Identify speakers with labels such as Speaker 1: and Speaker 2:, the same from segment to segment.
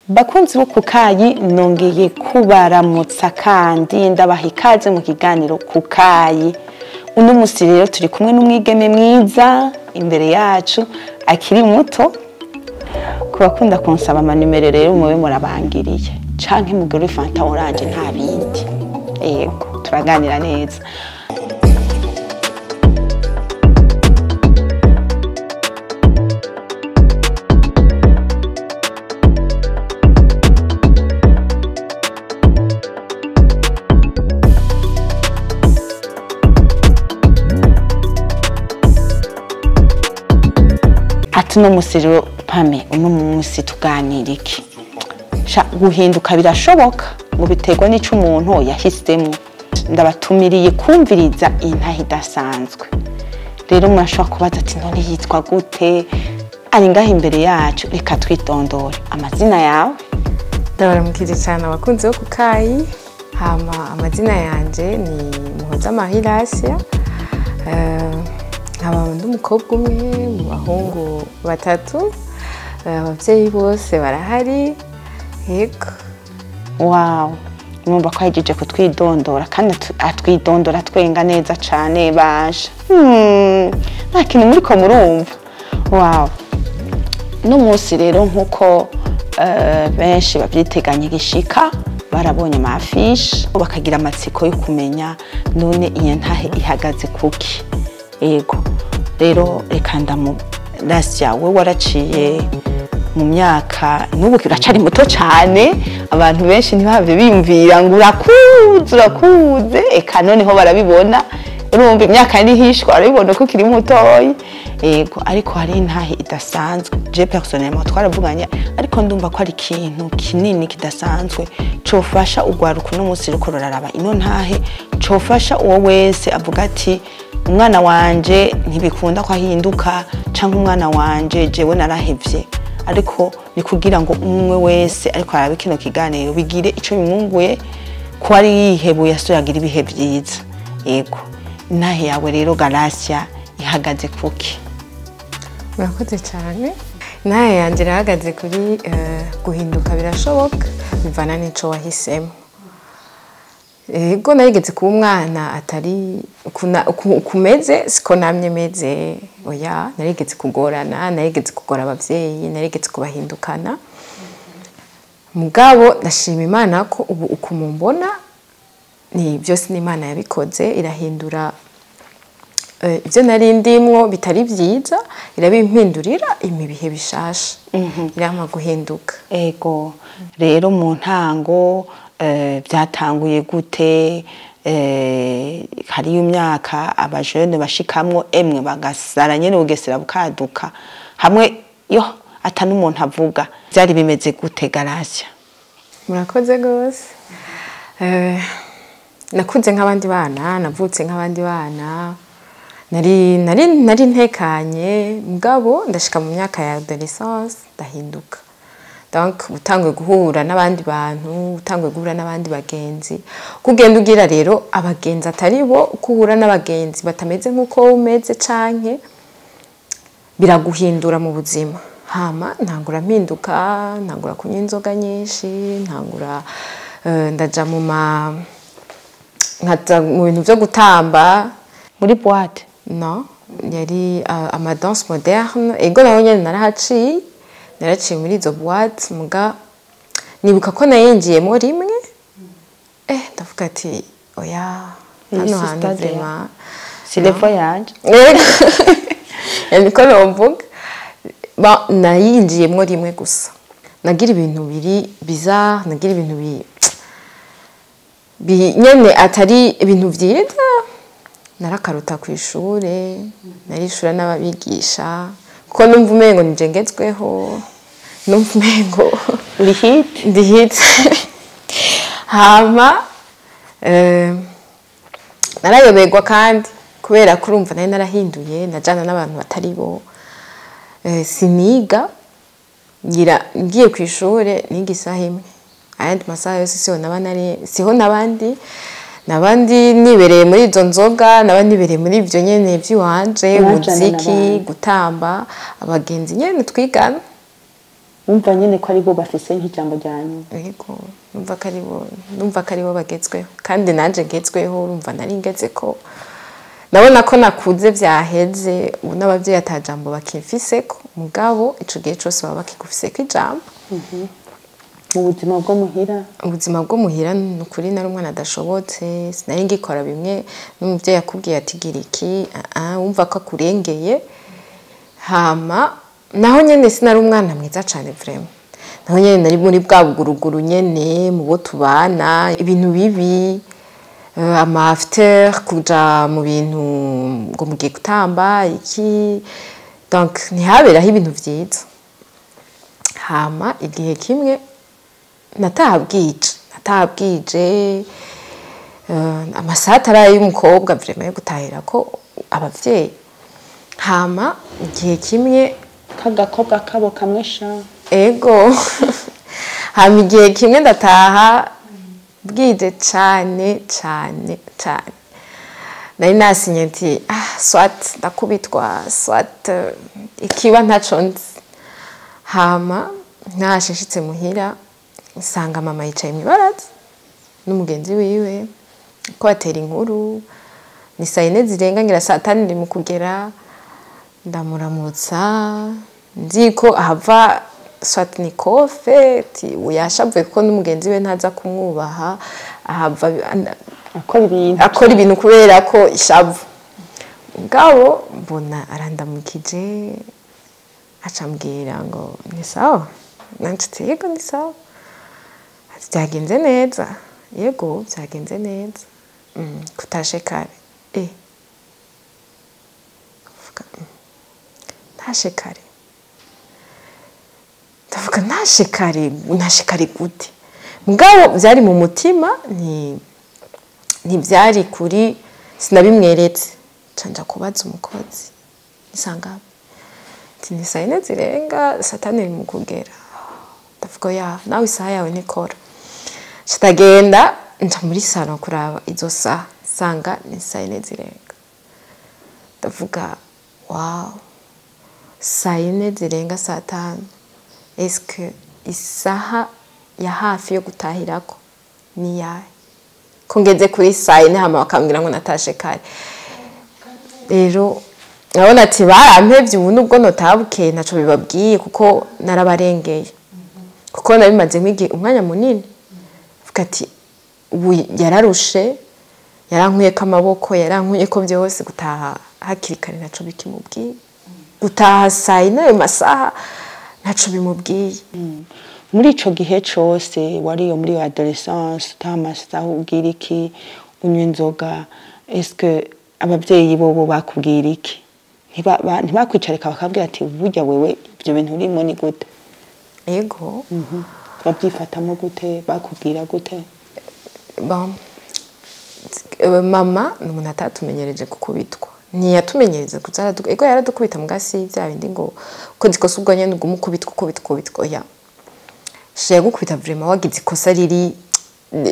Speaker 1: Bakunzi bo Kukayi, nongeye kubaramutsa kandi ndabaha ikaze mu kiganiro Kukayi. Uno musi rero turi kumwe n'umwigeme mwiza imbere yacu akiri muto. Ku bakunda kunsaba amanimero rero, mube murabangiriye canke mugure Fanta orange, nta bindi. Yego, turaganira neza. Ati uno musi rero Pame, uno musi tuganira iki? Sha, guhinduka birashoboka, ngo biterwa n'ico umuntu yahisemo. Ndabatumiriye kumviriza intahe idasanzwe. Rero murashobora kubaza ati: "None yitwa gute?" Ari ngaho imbere yacu, reka twitondore. Amazina yawe?
Speaker 2: Ndabaramukije cyane abakunzi bo Kukayi. Hama amazina yanje ni Muhoza Marie. Nkaba ndi umukobwa umwe mu bahungu batatu. Abavyeyi bose barahari, yego.
Speaker 1: Wow, mwumva ko ahejeje kutwidondora kandi atwidondora twenga neza cane basha. Nta kintu muriko murumva. Wow. No munsi rero, nkuko benshi babyiteganya igishika, barabonye ama affiches, bakagira amatsiko yo kumenya none iyo ntahe ihagaze kuki. Ego rero, reka ndamu Rasya, we waraciye mu myaka, n'ubu uracari muto cyane. Abantu benshi ntibave biyumvira ngo urakuze, urakuze. Eka noneho barabibona, urumva imyaka nihishwa, barabibona ko ukiri mutoyi. Ego, ariko hari intahe idasanzwe. Je personnellement twaravuganye, ariko ndumva ko ari ikintu kinini kidasanzwe cofasha urwaruka uno munsi ruko ruraraba ino ntahe, cofasha uwo wese avuga ati: "Umwana wanje ntibikunda ko ahinduka", canke "Umwana wanje jewe narahevye". Ariko ni kugira ngo umwe wese ariko araba kino kiganiro bigire ico bimwunguye, ko ari yihebuye asoyagira ibihe vyiza. Yego, intahe yawe rero Galasia ihagaze kuki?
Speaker 2: Murakoze cyane. Intahe yanjye irahagaze kuri guhinduka birashoboka, bivana n'ico wahisemo. Ego, narigeze kuba umwana atari kumeze siko namye meze, oya. Narigeze kugorana, narigeze kugora abavyeyi, narigeze kubahindukana. Mugabo ndashima Imana ko ubu uku mumbona ni byose ni Imana yabikoze, irahindura ibyo nari ndimwo bitari byiza, irabimpindurira ibihe bishasha, irampa guhinduka.
Speaker 1: Ego rero, mu ntango byatanguye gute? Hariyo imyaka abajene bashikamwo, emwe bagasara nyene, ubugesera bukaduka hamwe yo ata n'umuntu avuga. Byari bimeze gute, Galasia?
Speaker 2: Murakoze rwose. Nakuze nk'abandi bana, navutse nk'abandi bana, nari ntekanye. Mugabo ndashika mu myaka ya adolescence ndahinduka. Donc utanguye guhura n'abandi bantu, utanguye guhura n'abandi bagenzi, kugenda ugira rero abagenzi atari bo, kuhura n'abagenzi batameze nk'uko wowe umeze, canke biraguhindura mu buzima. Hama ntangura mpinduka, ntangura kunywa inzoga nyinshi, ntangura ndaja mu ma nkaja mu bintu vyo gutamba.
Speaker 1: Muri boîte?
Speaker 2: No, yari ama danse moderne. Ego, naho nyene narahaciye, naraciye muri izo boîte. Muga nibuka ko nayinjiyemo rimwe, ndavuga ati: "Oya,
Speaker 1: Iyi
Speaker 2: hano
Speaker 1: si
Speaker 2: hantu
Speaker 1: stade ya-
Speaker 2: vraiment."
Speaker 1: Si le voyage.
Speaker 2: Ego, niko novuga. Ba nayinjiyemo rimwe gusa, nagira ibintu biri bizarre, nagira ibintu bi nyene atari ibintu vyiza. Narakaruta ku ishure, narishura n'ababigisha kuko numva umengo nije ngezweho, numva umengo
Speaker 1: uri hit.
Speaker 2: Ndi hit. Hama narayoberwa kandi kubera ko urumva nari narahinduye, najana n'abantu batari bo. Siniga ngira ngiye ku ishure niga isaha imwe, ayandi masaha yose siho naba nari, siho nabandi nabandi nibereye muri izo nzoga, naba nibereye muri ibyo nyene vy'iwanje.
Speaker 1: Mwajana
Speaker 2: Muziki,
Speaker 1: n'abandi.
Speaker 2: gutamba, abagenzi nyene twigana.
Speaker 1: Wumva nyine ko ari bo bafise nk'ijambo rya nyuma.
Speaker 2: Yego, numva ko aribo bagezweho, kandi nanje ngezweho. Urumva nari ngeze ko nabona ko nakuze vyaheze, ubu n'abavyeyi ata jambo bakimfiseko, mugabo ico gihe cose baba bakigufiseko ijambo.
Speaker 1: Mu buzima bwo muhira?
Speaker 2: Ubuzima bwo muhira, ni ukuri nari umwana adashobotse. Sinari ngikora bimwe n'umuvyeyi akubwiye ati gira iki, wumva ko akurengeye. Hama naho nyene sinari umwana mwiza cane vraiment. Naho nyene nari muri bwa buguruguru nyene mu bo tubana, ibintu bibi, ama after, kuja mu bintu ngo mugiye gutamba iki, donc ntihaberaho ibintu vyiza. Hama igihe kimwe nataha bwije, amasaha atari ay'umukobwa vraiment yo gutahira ko abavyeyi. Hama igihe kimwe
Speaker 1: K'agakobwa kabo kamwe sha.
Speaker 2: Ego. Hama igihe kimwe ndataha bwije cane cane cane. Nari nasinye nti soit ndakubitwa, soit ikiba ntaco nzi. Hama ntashe nshitse muhira, nsanga mama yicaye mw'ibaraza n'umugenzi wiwe ko batera inkuru. Ni saa yine zirenga, ngira saa tanu iri mu kugera. Ndamuramutsa nzi ko ahava soit ni kofe ti yashavuye, kuko n'umugenzi we ntaza kumwubaha, ahava
Speaker 1: akora ibintu.
Speaker 2: Akora ibintu kubera ko ishavu. Mugabo mbona arandamukije, acambwira ngo ni sawa, nanje ati yego ni sawa. Ati byagenze neza? Yego byagenze neza. Kutashe kare? Vuga, ntashe kare. Ndavuga ntashe kare, ntashe kare gute? Mugabo byari mu mutima, ntibyari kuri, sinabimweretse. Nca kubaza umukozi nisanga ati ni saa yine zirenga, saa tanu iri mu kugera. Ndavuga ya nawe isaha yawe nikora. Ndagenda nja muri salon kuraba izo saha, nsanga ni saa yine zirenga. Ndavuga wow, saa yine zirenga saa tanu, eske isaha ya hafi yo gutahirako ni yahe ko ngeze kuri saa yine, hama bakambwira ngo natashe kare? Rero nkabona ati barampevye, ubu nubwo notabukeye ntaco bibabwiye, kuko narabarengeye, kuko nabimaze nk'igihe umwanya munini. Avuga ati ubu yararushe, yarankuyeko amaboko, yarankuyeko byose, gutaha hakiri kare ntaco bikimubwiye, gutaha saa yine ayo masaha ntaco bimubwiye.
Speaker 1: Muri ico gihe cose wariyo muri adolescence, utaha amasaha, ubwira iki, unywa inzoga, eske abavyeyi bobo bakubwira iki? Ntibakwicarika bakabwira ati burya wewe ivyo bintu urimo ni gute?
Speaker 2: Ego.
Speaker 1: Babyifatamo gute? Bakubwira gute?
Speaker 2: Bon. Mama ni umuntu atatumenyereje gukubitwa, ntiyatumenyereza kuza, ego yaradukubita mu gasi bya bindi ngo ukoze ikosa ubwo nyene uguma ukubitwa ukubitwa ukubitwa, oya. Yagukubita vraiment wagize ikosa riri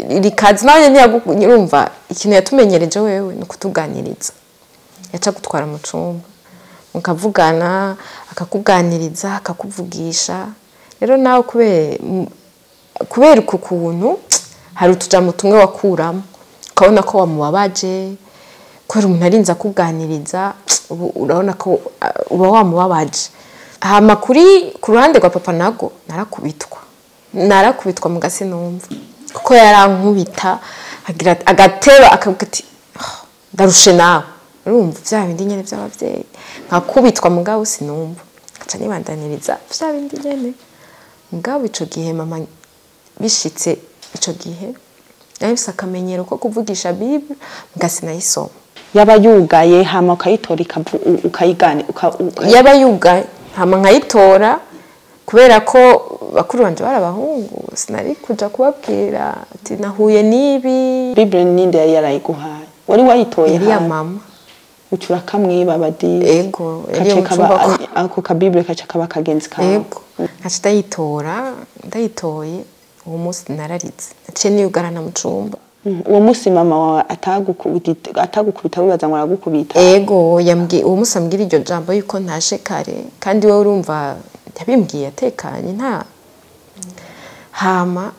Speaker 2: rikazi, nawe ntiyagurumva. Ikintu yatumenyereje wewe ni ukutuganiriza. Yaca gutwara mu cumba mukavugana, akakuganiriza, akakuvugisha. Rero nawe kubera uku kuntu hari utujambo tumwe wakuramo ukabona ko wamubabaje, kubera umuntu arinze akuganiriza, ubu urabona ko uba wamubabaje. Hama ku ruhande rwa papa nago narakubitwa mu gasi numva, kuko yarankubita agira agateba akavuga ati "Oh, ndarushe nawe." Urumva vya bindi nyene vy'abavyeyi, nkakubitwa mugabo sinumva, nkaca nibandaniriza vya bindi nyene. Mugabo ico gihe mama bishitse, ico gihe nari mfise akamenyero ko kuvugisha Bible, muga sinayisoma.
Speaker 1: Yaba yugaye hama ukayitora ukayigane
Speaker 2: Yaba yugaye hama nkayitora, kubera ko bakuru banje bari abahungu, sinari kuja kubabwira ati nahuye n'ibi.
Speaker 1: Bible ninde yari yarayiguhaye? Wari wayitoye?
Speaker 2: Yari ya
Speaker 1: Hafi?
Speaker 2: Mama.
Speaker 1: Uca urakamwiba badi?
Speaker 2: Ego, yari iyo
Speaker 1: kace
Speaker 2: mu
Speaker 1: kaba
Speaker 2: cumba
Speaker 1: ako ka Bible kaca kaba kagenzi kawe.
Speaker 2: Ego, nkaca ndayitora. Ndayitoye uwo munsi nararitse, naciye niyugarana mu cumba.
Speaker 1: Uwo munsi mama wawe atagukubita wibaza ngo aragukubita?
Speaker 2: Ego, yambwiye uwo munsi ambwira iryo jambo yuko ntashe kare, kandi wowe urumva yabimbwiye atekanye nta Hama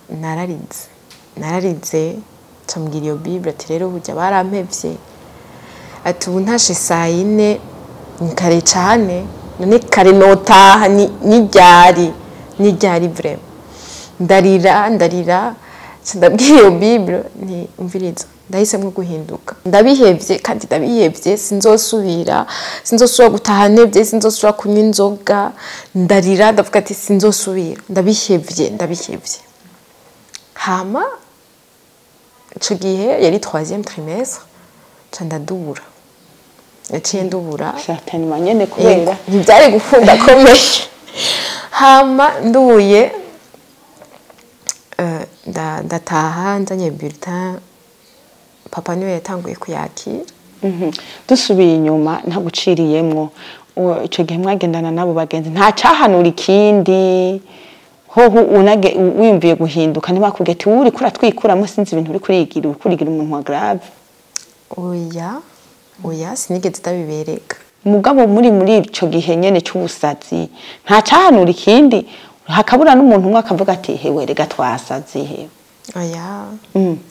Speaker 2: nararize ncambwira iyo Bible ati rero burya barampevye, ati ubu ntashe saa 4 ni kare cane, none kare notaha ni ryari vraiment. Ndarira ndabwira iyo Bible nti umviriza, ndahisemwo guhinduka, ndabihevye kandi ndabihevye, sinzosubira gutaha ntevye, sinzosubira kunywa inzoga. Ndarira ndavuga ati sinzosubira, ndabihevye. Hama ico gihe yari 3e trimestre, nca ndadubura, naciye ndubura
Speaker 1: certainement nyene kubera
Speaker 2: ntivyari gukunda komeye. Hama ndubuye ndataha nzanye bulletin, papa niwe yatanguye kuyakira.
Speaker 1: Dusubiye inyuma ntaguciriyemwo, ico gihe mwagendana nabo bagenzi nta cahanura ikindi hoho unage wiyumviye guhinduka, ntibakubwiye ati uri kuratwikuramo sinzi ibintu uri kurigira, uri kurigira umuntu wa grave?
Speaker 2: Oya sinigeze ndabibereka.
Speaker 1: Mugabo muri ico gihe nyene c'ubusazi nta cahanura ikindi, hakabura n'umuntu umwe akavuga ati hewe rega twasazi hewe.
Speaker 2: Oya.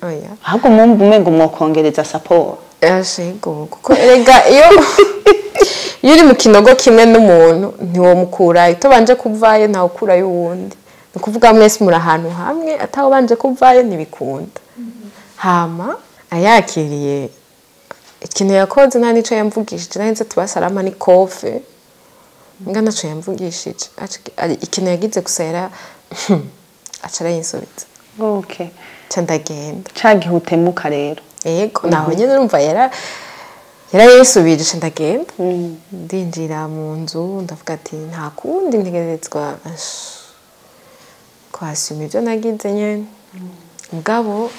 Speaker 2: Oya.
Speaker 1: Ahubwo mwumva umengo mwokongereza support.
Speaker 2: Yego, kuko erega iyo uri mu kinogo kimwe n'umuntu ntiwomukurayo, utabanje kuvayo ntawe ukurayo uwundi. Ni ukuvuga mwese muri ahantu hamwe atawubanje kuvayo ntibikunda. Hama ayakiriye ikintu yakoze nta nico yamvugishije, nahise tubasarama ni kofe mbwa ntaco yamvugishije. Ikintu yagize gusa yara aca arayinsubiza.
Speaker 1: Okay.
Speaker 2: Ca ndagenda.
Speaker 1: Ca gihe utemuka rero.
Speaker 2: Yego, naho nyene urumva yarayisubije, ca ndagenda. Ndinjira mu nzu ndavuga ati nta kundi ntegerezwa kwasuma ivyo nagize nyene. Mugabo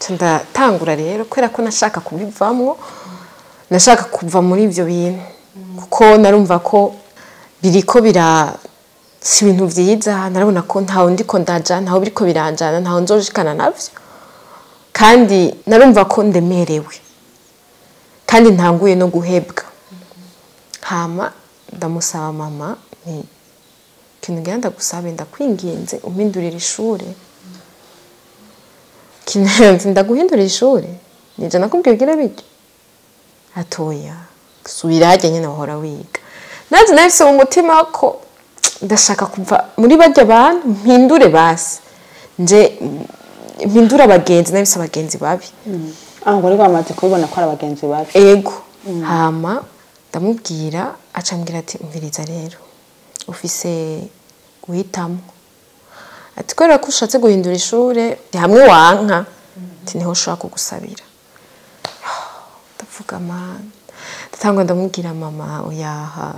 Speaker 2: ca ndatangura rero kubera ko nashaka kubivamwo, nashaka kuva muri ivyo bintu, kuko narumva ko biriko bira si ibintu vyiza, narabona ko ntawe ndiko ndaja, ntawe biriko biranjana, ntawe nzoshikana navyo, kandi narumva ko ndemerewe kandi ntanguye no guhebwa. Hama ndamusaba mama nti ikintu ngira ndagusabe, ndakwinginze umpindurire ishure. Kintu ndaguhindurira ishure nije nakubwiye ugira biryo? Atoya, subira harya nyene wahora wiga. Nanje nahise mu mutima ko ndashaka kuva muri barya bantu, mpindure basi nje mpindure abagenzi, nahise abagenzi babi.
Speaker 1: Wari wamaze kubibona ko ari abagenzi babi?
Speaker 2: Ego. Hama ndamubwira, acambwira ati umviriza rero ufise guhitamo, ati kubera ko ushatse guhindura ishure hamwe wanka, ati niho ushobora kugusabira. Ndavuga mana, ndatangwa ndamubwira mama oyaha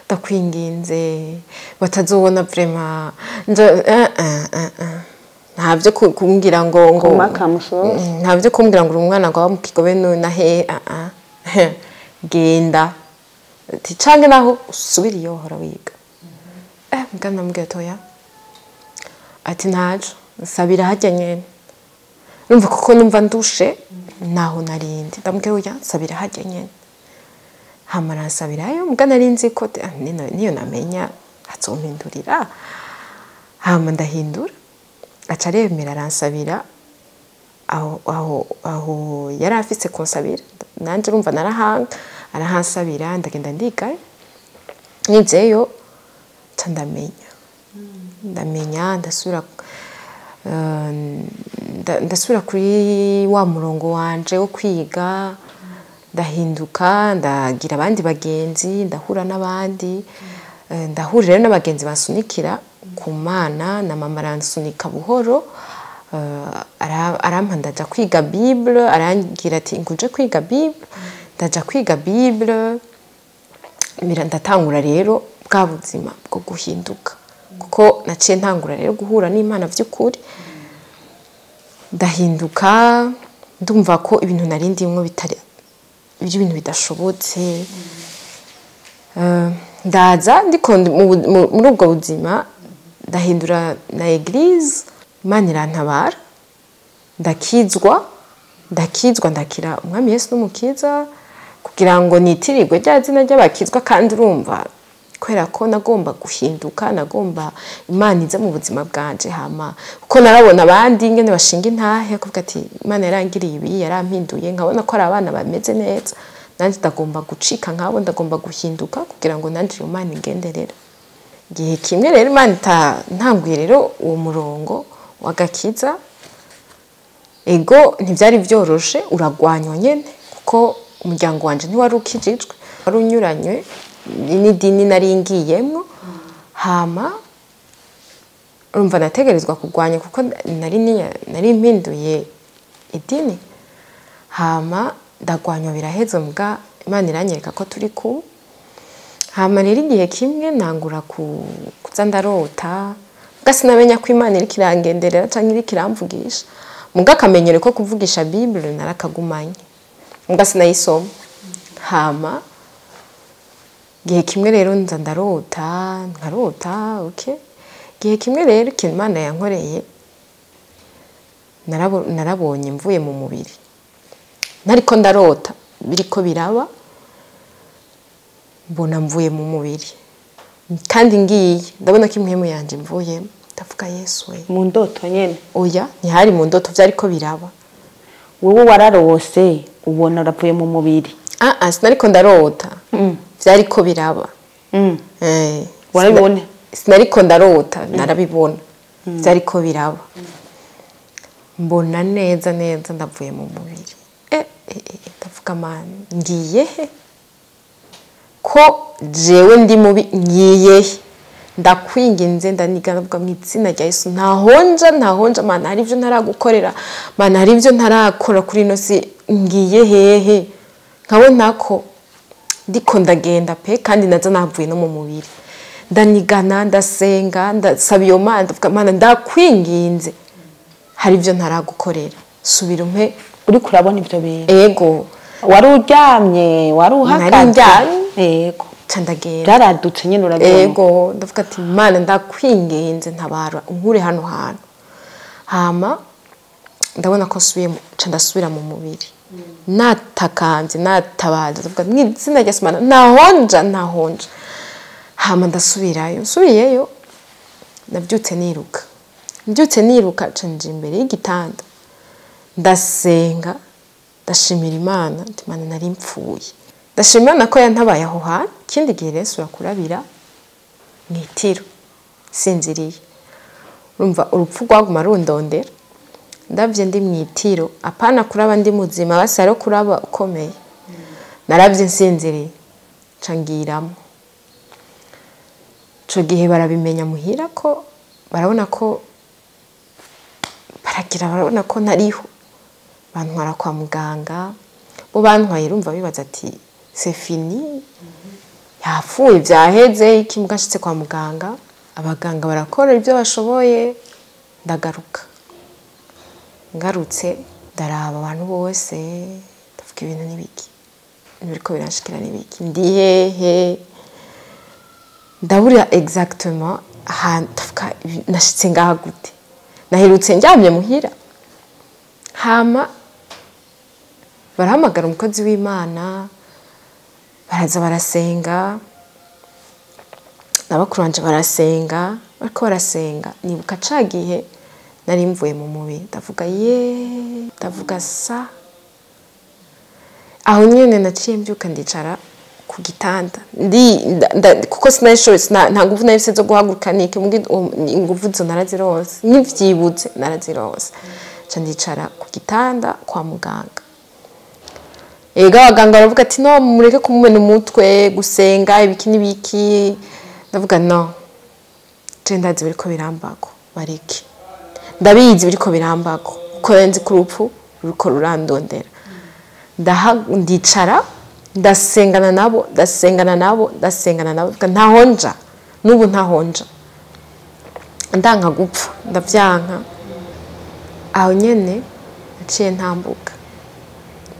Speaker 2: ndakwinginze batazobona vraiment ntavyo kumbwira ngo ntavyo kumbwira ngo umwana ngo aba mu kigobe na he genda ati canke naho usubira iyo wahora wiga. Mbwa ndamubwira toya, ati ntaco nsabira harya nyene, numva kuko numva ndushe naho narindi, ndamubwira oya nsabira harya nyene. Hama aransabirayo, mbwa nari nzi ko niyo namenya azompindurira. Hama ndahindura, aca aremera aransabira aho yari afise kunsabira, nanje urumva narahanga, arahansabira ndagenda ndigayo. Nizeyo nca ndamenya ndasubira kuri wa murongo wanje wo kwiga, ndahinduka ndagira abandi bagenzi, ndahura n'abandi, ndahurira rero n'abagenzi bansunikira ku Mana, na mama aransunika buhoro, arampa ndaja kwiga Bible, arangira ati nguje kwiga Bible, ndaja kwiga Bible, ndatangura rero bwa buzima bwo guhinduka, kuko naciye ntangura rero guhura n'Imana vy'ukuri, ndahinduka ndumva ko ibintu nari ndimwo bitari ibintu bidashobotse. Ndaza ndiko muri ubwo buzima ndahindura na église, Imana irantabara, ndakizwa ndakira Umwami Yesu n'umukiza, kugira ngo nitirirwe rya zina ry'abakizwa, kandi urumva Kubera ko nagomba guhinduka, nagomba Imana ize mu buzima bwanje. Hama kuko narabona abandi ingene bashinga intahe, kuvuga ati Imana yarangiriye ibi, yarampinduye, nkabona ko ari abana bameze neza, nanje ndagomba gucika nkabo, ndagomba guhinduka kugira ngo nanje iyo Mana ingenderera. Igihe kimwe rero Imana ntanguye rero uwo murongo w'agakiza, ego ntivyari vyoroshe, uragwanywa nyene kuko umuryango wanje ntiwari ukijijwe, wari unyuranywe n'idini nari ngiyemwo. Hama urumva nategerezwa kugwanya kuko nari mpinduye idini. Hama ndagwanywa biraheze, mbwa Imana iranyereka ko turi kumwe. Hama rero igihe kimwe nangura kuza ndarota, mbwa sinamenya ko Imana iriko irangenderera canke iriko iramvugisha. Mbwa akamenyero ko kuvugisha Bible narakagumanye, mbwa sinayisoma. Hama igihe kimwe rero nza ndarota, nkarota, okay. Igihe kimwe rero ikintu Imana yankoreye, narabonye mvuye mu mubiri, nariko ndarota biriko biraba, mbona mvuye mu mubiri kandi ngiye ndabona ko impwemu yanje mvuyemo. Ndavuga Yesu we.
Speaker 1: Mu ndoto nyene?
Speaker 2: Oya, ntihari mu ndoto, vyariko biraba.
Speaker 1: Wewe wararose ubona uravuye mu mubiri?
Speaker 2: Sinariko ndarota. Vyariko biraba.
Speaker 1: Warabibona?
Speaker 2: Sinariko ndarota, narabibona. Vyariko biraba. Mbona neza neza ndavuye mu mubiri. Ndavuga Mana, ngiye he? Ko jewe ndi mubi, ngiye he? Ndakwinginze, ndaniga, ndavuga mu izina rya Yesu, ntahonja, ntahonja Mana, hari ivyo ntaragukorera, Mana, hari ivyo ntarakora kuri ino si, ngiye hehe? Nkabona ko ndiko ndagenda pe, kandi naza navuye no mu mubiri. Ndanigana, ndasenga, ndasaba iyo Mana, ndavuga Mana ndakwinginze, hari ivyo ntaragukorera, subira umpe.
Speaker 1: Uriko urabona ivyo bintu?
Speaker 2: Ego.
Speaker 1: Wari uryamye, wari uhagaze?
Speaker 2: Nari ndyamye.
Speaker 1: Ego.
Speaker 2: Ca ndagenda.
Speaker 1: Byaradutse nyene urabibona.
Speaker 2: Ego, ndavuga ati Mana ndakwinginze, ntabara unkure hano hantu. Hama ndabona ko nsubiye ca ndasubira mu mubiri. Natakambye, natabaje, ndavuga mu izina rya Yesu Mana, ntahonja, ntahonja. Hama ndasubirayo, nsubiyeyo nabyutse niruka. Mbyutse niruka ca nja imbere y'igitanda. Ndasenga, ndashimira Imana, nti Mana nari mpfuye. Ndashimira Imana ko yantabaye aho hantu. Ikindi gihe rero nsubira kurabira mw'itiro sinziriye. Urumva urupfu rwaguma rundondera. Ndavye ndi mw'itiro, apana kuraba ndi muzima, basi hariho kuraba ukomeye. Naravye nsinziriye, nca ngiramwo. Ico gihe barabimenya muhira ko barabona ko baragira, barabona ko ntariho. Bantwara kwa muganga, bo bantwaye urumva bibaza ati c'est fini, yapfuye vyaheze. Iki mbwa nshitse kwa muganga, abaganga barakora ibyo bashoboye, ndagaruka. Ngarutse ndaraba abantu bose, ndavuga ibintu n'ibiki, ibiriko biranshikira n'ibiki, ndi hehe? Ndabura exactement ahantu, ndavuga nashitse ngaha gute? Naherutse ndyamye muhira. Hama barahamagara umukozi w'Imana, baraza barasenga, na bakuru banje barasenga, bariko barasenga. Nibuka ca gihe nari mvuye mu mubiri, ndavuga ye, ndavuga sa. Aho nyene naciye mbyuka ndicara ku gitanda, kuko sinashoboye, nta nguvu nari mfise zo guhaguruka, niki, inguvu zo narazironse, nkivyibutse narazironse. Nca ndicara ku gitanda kwa muganga. Ega abaganga baravuga ati no, mureke kumumena umutwe, gusenga ibiki n'ibiki. Ndavuga no, je ndazi biriko birambako, bareke. Ndabizi biriko birambako, kuko nzi ko urupfu ruriko rurandondera. Ndicara, ndasengana nabo, ndasengana nabo, ndasengana nabo, ntahonja, n'ubu ntahonja. Ndanka gupfa, ndavyanka. Aho nyene naciye ntambuka.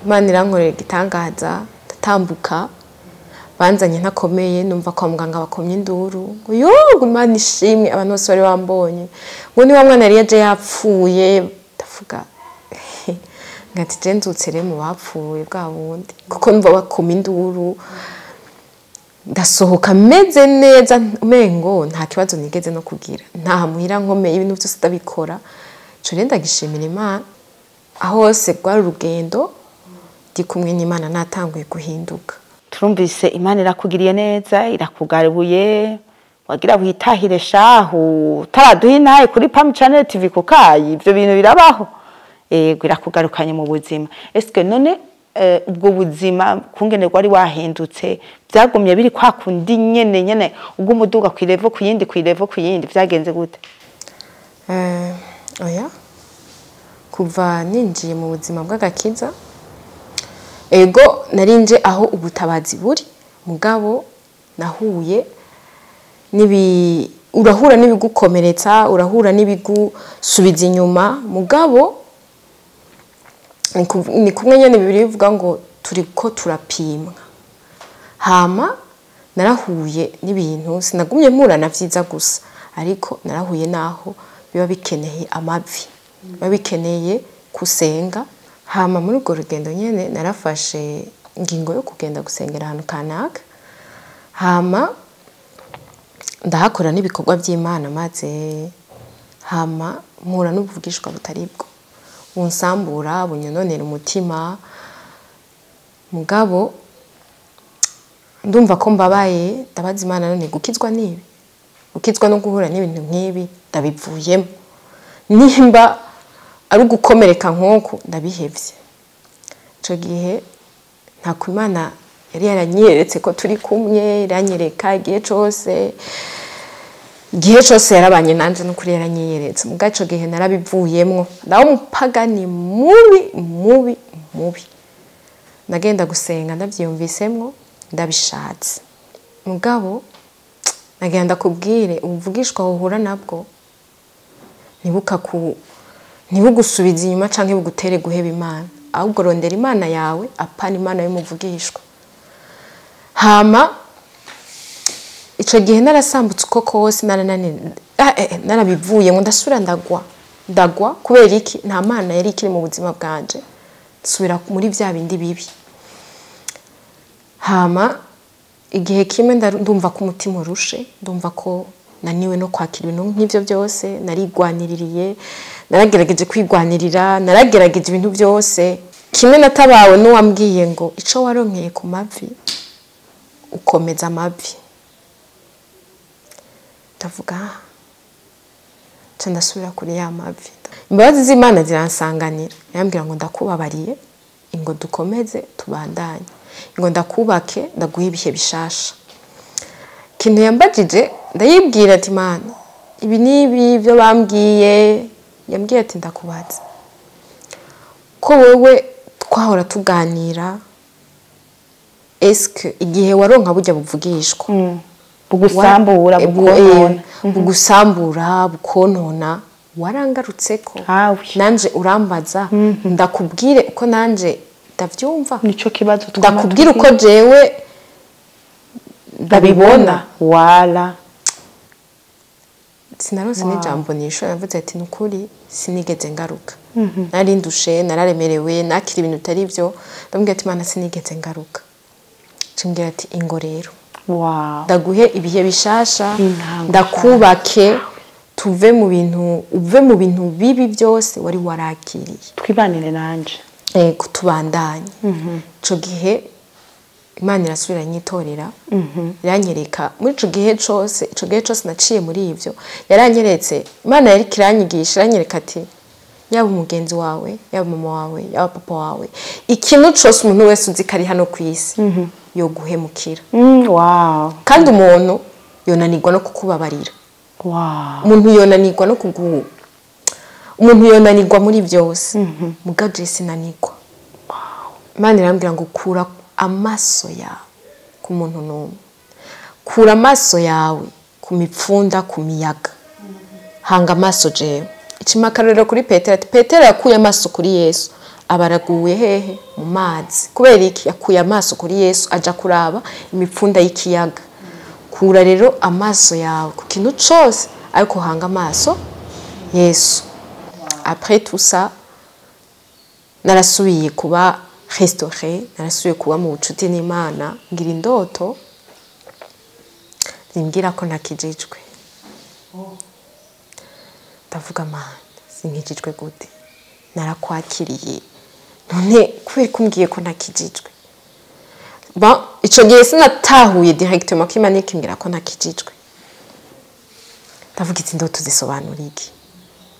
Speaker 2: Imana irankorera igitangaza, ndatambuka. Banzanye ntakomeye, numva kwa muganga bakomye induru ngo yo, Imana ishimwe, abantu bose bari bambonye ngo ni wa mwana yari yaje yapfuye. Ndavuga ngati je nzutse rero mu bapfuye bwa bundi, kuko numva bakoma induru. Ndasohoka meze neza, umengo nta kibazo nigeze no kugira, nta muhira nkomeye, ibintu byose ndabikora. Ico rero ndagishimira Imana. Aho hose rwari urugendo ndi kumwe n'Imana, natanguye guhinduka.
Speaker 1: Turumvise Imana irakugiriye neza, irakugaruye, wagira witahire shahu utaraduha intahe kuri Pam Channel TV kukayi, ivyo bintu birabaho. Yego, irakugarukanye mu buzima. Eske none ubwo buzima kungene rwari wahindutse byagumye biri kwa kundi nyene nyene, ubwo umuduga ku level ku yindi, ku level ku yindi, byagenze gute?
Speaker 2: Oya, kuva ninjiye mu buzima bw'agakiza, ego narinje aho ubutabazi buri, mugabo nahuye nibi urahura n'ibigukomeretsa, urahura n'ibigusubiza inyuma, mugabo ni kumwe nyene Bibiliya bivuga ngo turiko turapimwa. Hama narahuye n'ibintu, sinagumye mpura na vyiza gusa, ariko narahuye naho biba bikeneye amavi, biba bikeneye kusenga. Hama muri urwo rugendo nyene narafashe ingingo yo kugenda gusengera ahantu kanaka, hama ndahakora n'ibikorwa by'Imana, maze hama mpura n'ubuvugishwa butari bwo, bunsambura, bunyononera umutima. Mugabo ndumva ko mbabaye, ndabaza Imana, none gukizwa n'ibi, gukizwa no guhura n'ibintu nk'ibi, ndabivuyemo. Nimba ari ugukomereka nk'uku, ndabihevye. Ico gihe ntako Imana yari yaranyeretse ko turi kumwe, iranyereka igihe cose, igihe cose yarabanye nanje, n'ukuri yaranyiyeretse. Mugabo ico gihe narabivuyemwo, ndaho umupagani mubi mubi mubi. Nagenda gusenga ndavyiyumvisemwo, ndabishatse. Mugabo nagenda kubwire, ubuvugishwa uhura nabwo ntibugusubize inyuma canke bugutere guheba Imana, ahubwo rondera Imana yawe, apana Imana y'umuvugishwa. Hama ico gihe narasambutse uko kose, narabivuyemwo, ndasubira ndagwa, ndagwa kubera iki? Nta Mana yari ikiri mu buzima bwanje, nsubira muri vya bindi bibi. Hama igihe kimwe ndumva ko umutima urushe, ndumva ko naniwe no kwakira ibintu nk'ivyo byose. Narigwaniririye, naragerageje kwigwanirira, naragerageje ibintu byose. Kimwe natabawe n'uwambwiye ngo ico waronkeye ku mavi ukomeza amavi. Ndavuga nca ndasubira kuri ya mavi. Imbabazi z'Imana ziransanganira, yambwira ngo ndakubabariye, ingo dukomeze tubandanye, ingo ndakubake, ndaguha ibihe bishasha. Ikintu yambajije ndayibwira ati Mana, ibi n'ibi byo bambwiye. Yambwiye ati ndakubaza ko wewe twahora tuganira, eske igihe waronka burya buvugishwa
Speaker 1: Bugusambura, bukonona,
Speaker 2: bugusambura bukonona, warangarutseko nanje urambaza ndakubwire uko nanje ndavyumva?
Speaker 1: Nico kibazo.
Speaker 2: Ndakubwira uko jewe ndabibona.
Speaker 1: Wala.
Speaker 2: Sinaronse n'ijambo nisho. Yavuze ati nukuri sinigeze ngaruka, nari ndushe, nararemerewe, nakira ibintu bitari byo. Ndamubwira ati Mana, sinigeze ngaruka. Cimbwira ati ingo rero ndaguhe ibihe bishasha,
Speaker 1: Intango.
Speaker 2: ndakubake, tuve mu bintu, uve mu bintu bibi byose wari warakiriye.
Speaker 1: Twibanire nanje.
Speaker 2: Kutubandanya. Ico gihe Imana irasubira nyitorera, iranyereka muri ico gihe cose, ico gihe cose naciye muri ivyo, yaranyeretse. Imana yari kiranyigisha, iranyereka ati yaba umugenzi wawe, yaba mama wawe, yaba papa wawe, ikintu cose, umuntu wese uzi ko ari hano ku isi yoguhemukira. Kandi umuntu yonanirwa no kukubabarira. Umuntu yonanirwa no kugu umuntu yonanirwa muri byose, mugabo je sinanirwa. Imana irambwira ngo kura amaso yawe ku muntu n'umwe, kura amaso yawe ku mipfunda, ku miyaga, hanga amaso jewe. Icima akarorero kuri Petero, ati Petero yakuye amaso kuri Yesu, abaraguye hehe? Mu mazi. Kubera iki? Yakuye amaso kuri Yesu aja kuraba imipfunda y'ikiyaga. Kura rero amaso yawe ku kintu cose, ariko hanga amaso Yesu. Après tout ça, narasubiye kuba restauré, narasubiye kuba mu bucuti n'Imana. Ngira indoto. Zimbwira ko ntakijijwe. Ndavuga: "Mana, sinkijijwe gute? Narakwakiriye, none kubera kumbwiye ko ntakijijwe?" Bon, ico gihe sinatahuye directement ko Imana ikimbwira ko ntakijijwe. Ndavuga: "Izi ndoto zisobanura iki?"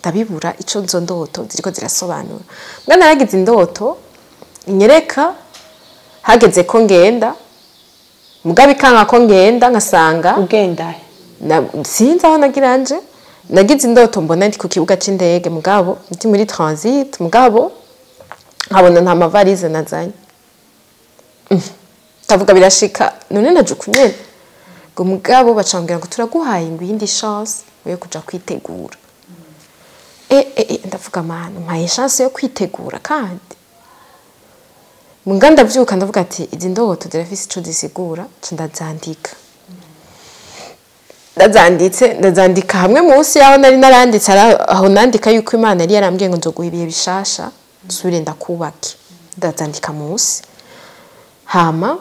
Speaker 2: Ndabibura ico izo ndoto ziriko zirasobanura. Mbwa naragize indoto inyereka hageze ko ngenda, mugabo ikanka ko ngenda, nkasanga
Speaker 1: Ugenda?
Speaker 2: Sinzi aho nagira nje. Nagize indoto mbona ndi ku kibuga c'indege, mugabo ndi muri transit, mugabo nkabona nta mavalize nazanye. Ndavuga: "Birashika none naje ukunyene?" Ngo mugabo bacambwira ngo turaguhaye ngo iyindi chance yo kuja kwitegura. Ndavuga: "Mana, mpaye chance yo kwitegura." Kandi muga ndavyuka, ndavuga ati: "Izi ndoto zirafise ico zisigura." Nca ndazandika. Ndazanditse, ndazandika hamwe munsi yaho nari naranditse aho nandika yuko Imana yari yarambwiye ngo nzoguha ibihe bishasha, nsubire ndakubake. Ndazandika munsi. Hama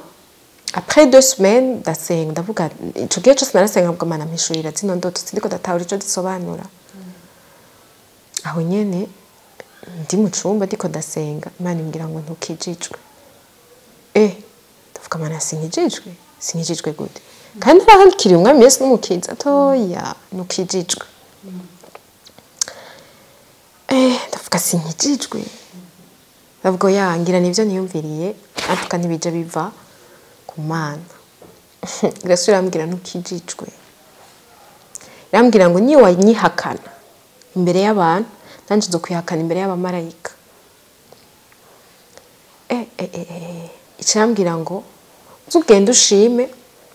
Speaker 2: après 2 semaines ndasenga, ndavuga, ico gihe cose narasenga, mvuga: "Mana, mpishurira zino ndoto, sindiko ndatahura ico zisobanura." Aho nyene ndi mu cumba ndiko ndasenga, Imana imbwira ngo ntukijijwe. Ndavuga: "Mana, sinkijijwe? Sinkijijwe gute kandi narahakiriye Umwami Yesu n'Umukiza?" Toya, ntukijijwe. Ndavuga: "Sinkijijwe?" Ndavuga: "Ya, ngira nivyo niyumviriye, ariko ntibija biva ku Mana." Irasubira irambwira: "Ntukijijwe." Irambwira ngo niyo wanyihakana imbere y'abantu, nanje nzokwihakana imbere y'abamarayika. Ica irambwira ngo uzugende ushime.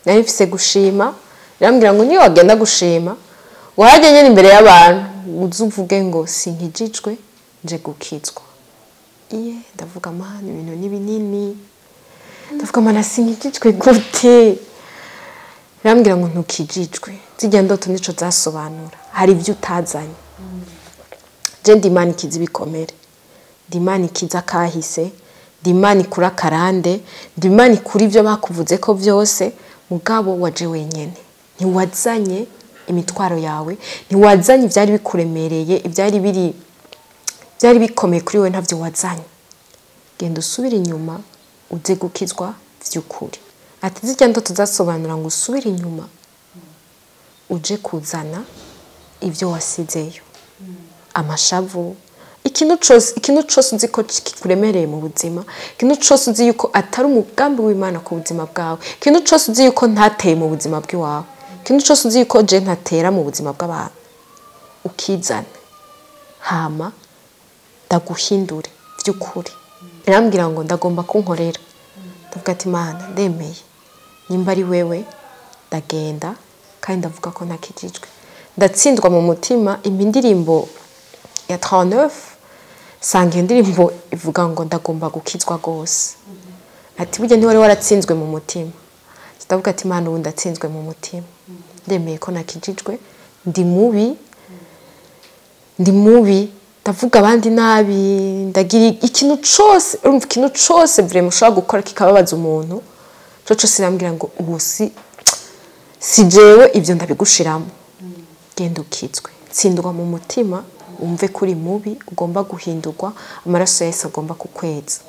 Speaker 2: Nari mfise gushima. Irambwira ngo niyo wagenda gushima, wahajya nyene imbere y'abantu, uze uvuge ngo sinkijijwe, nje gukizwa. Iye, ndavuga: "Mana, ibintu ni binini." Ndavuga: "Mana, sinkijijwe gute?" Irambwira ngo ntukijijwe, zirya ndoto nico zasobanura, hari ibyo utazanye. Je ndi Imana ikiza ibikomere, ndi Imana ikiza akahise, ndi Imana ikura akarande, ndi Imana ikura ibyo bakuvuze ko byose. Mugabo waje wenyene, ntiwazanye imitwaro yawe, ntiwazanye ibyari bikuremereye, ibyari biri byari bikomeye kuri wowe, ntabyo wazanye. Genda usubire inyuma, uze gukizwa vy'ukuri. Ati zirya ndoto zasobanura ngo usubire inyuma, uje kuzana ibyo wasizeyo, amashavu, ikintu cose, ikintu cose uzi ko kikuremereye mu buzima, ikintu cose uzi yuko atari umugambi w'Imana ku buzima bwawe, ikintu cose uzi yuko ntateye mu buzima bw'iwawe, ikintu cose uzi yuko je ntatera mu buzima bw'abantu, ukizana, hama ndaguhindure by'ukuri. Irambwira ngo ndagomba kunkorera. Ndavuga ati: "Mana, ndemeye, nimba ari wewe." Ndagenda kandi ndavuga ko ntakijijwe. Ndatsindwa mu mutima, impa indirimbo ya 39. Sanga iyo ndirimbo ivuga ngo ndagomba gukizwa rwose. Ati burya ntiwari waratsinzwe mu mutima? Ndavuga ati: "Imana, ubu ndatsinzwe mu mutima, ndemeye ko nakijijwe. Ndi mubi, ndi mubi, ndavuga abandi nabi, ndagira ikintu cose." Urumva, ikintu cose vraiment ushobora gukora kikababaza umuntu, co cose irambwira ngo ubu si jewe, ibyo ndabigushiramo, genda ukizwe. Tsindwa mu mutima, wumve ko uri mubi, ugomba guhindurwa, amaraso ya Yesu agomba kukweza.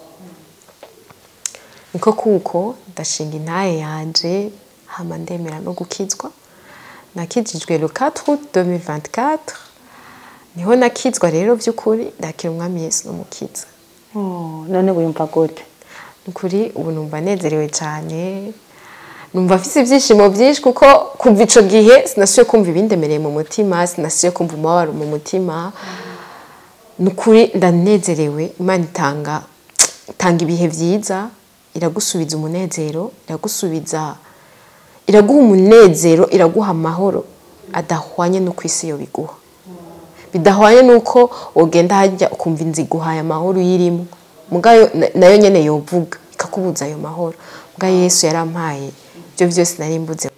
Speaker 2: Niko kuko ndashinga intahe yanje, hama ndemera no gukizwa. Nakijijwe le 4 août 2024, niho nakizwa rero by'ukuri, ndakira Umwami Yesu n'Umukiza.
Speaker 1: Oh, none wiyumva gute?
Speaker 2: Nukuri ubu numva nezerewe cyane, numva mfise ibyishimo byinshi, kuko kuva ico gihe sinasubiye kumva ibindemereye mu mutima, sinasubiye kumva umubabaro mu mutima. Nukuri ndanezerewe. Imana itanga ibihe byiza, iragusubiza umunezero, iragusubiza, iraguha umunezero, iraguha amahoro adahwanye n'uko isi yo biguha, bidahwanye n'uko wogenda hajya ukumva inzu iguhaye amahoro uyirimo, mugayo nayo nyene yovuga ikakubuza ayo mahoro. Muga Yesu yarampaye ibyo byose nari mbuze.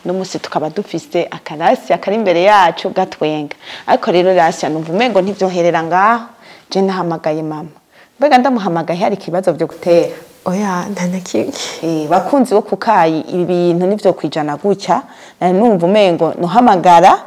Speaker 1: Uno munsi tukaba dufise akarasi kari imbere yacu gatwenga. Ariko rero Rasiya, numva umengo ntivyoherera ngaho. Je nahamagaye mama. Mbega ndamuhamagaye hari ikibazo vyo gutera?
Speaker 2: Oya, nta na kimwe.
Speaker 1: Bakunzi bo kukayi, ibi bintu nivyo kwijana gutya. Nari numva umengo nuhamagara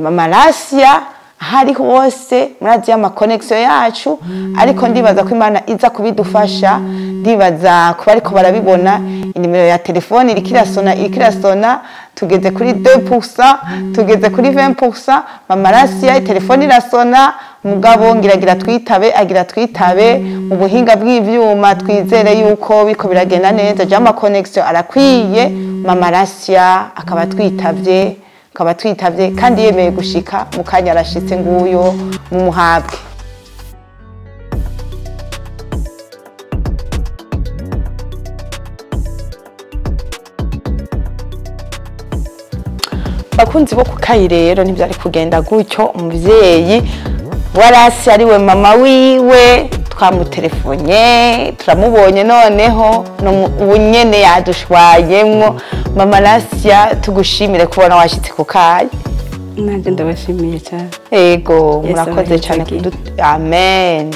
Speaker 1: mama Rasia ahari hose, murazi ama connection yacu, ariko ndibaza ko Imana iza kubidufasha. Ndibaza kuba ariko barabibona, inimero ya telefone iriko irasona, iriko irasona. Tugeze kuri 2%, tugeze kuri 20%. Mama Rasia, telefone irasona, mugabo ngiragira twitabe, agira twitabe mu buhinga bw'ivyuma. Twizere yuko biko biragenda neza, jama connection arakwiye. Mama Rasia akaba twitavye, akaba twitavye kandi yemeye gushika mu kanya. Arashitse, nguyo, mu muhabwe. Bakunzi bo kukayi, rero ntibyari kugenda gutyo. Umuvyeyi warasi ariwe mama wiwe twamutelefone, turamubonye noneho ubu nyene yadushwayemwo. Mama Rasia, tugushimire kubona washitse ku kayi.
Speaker 3: Nanjye ndabashimiye cyane.
Speaker 1: Ego.
Speaker 3: Yesu
Speaker 1: Murakoze cyane.
Speaker 3: abahezagiye.
Speaker 1: Amen.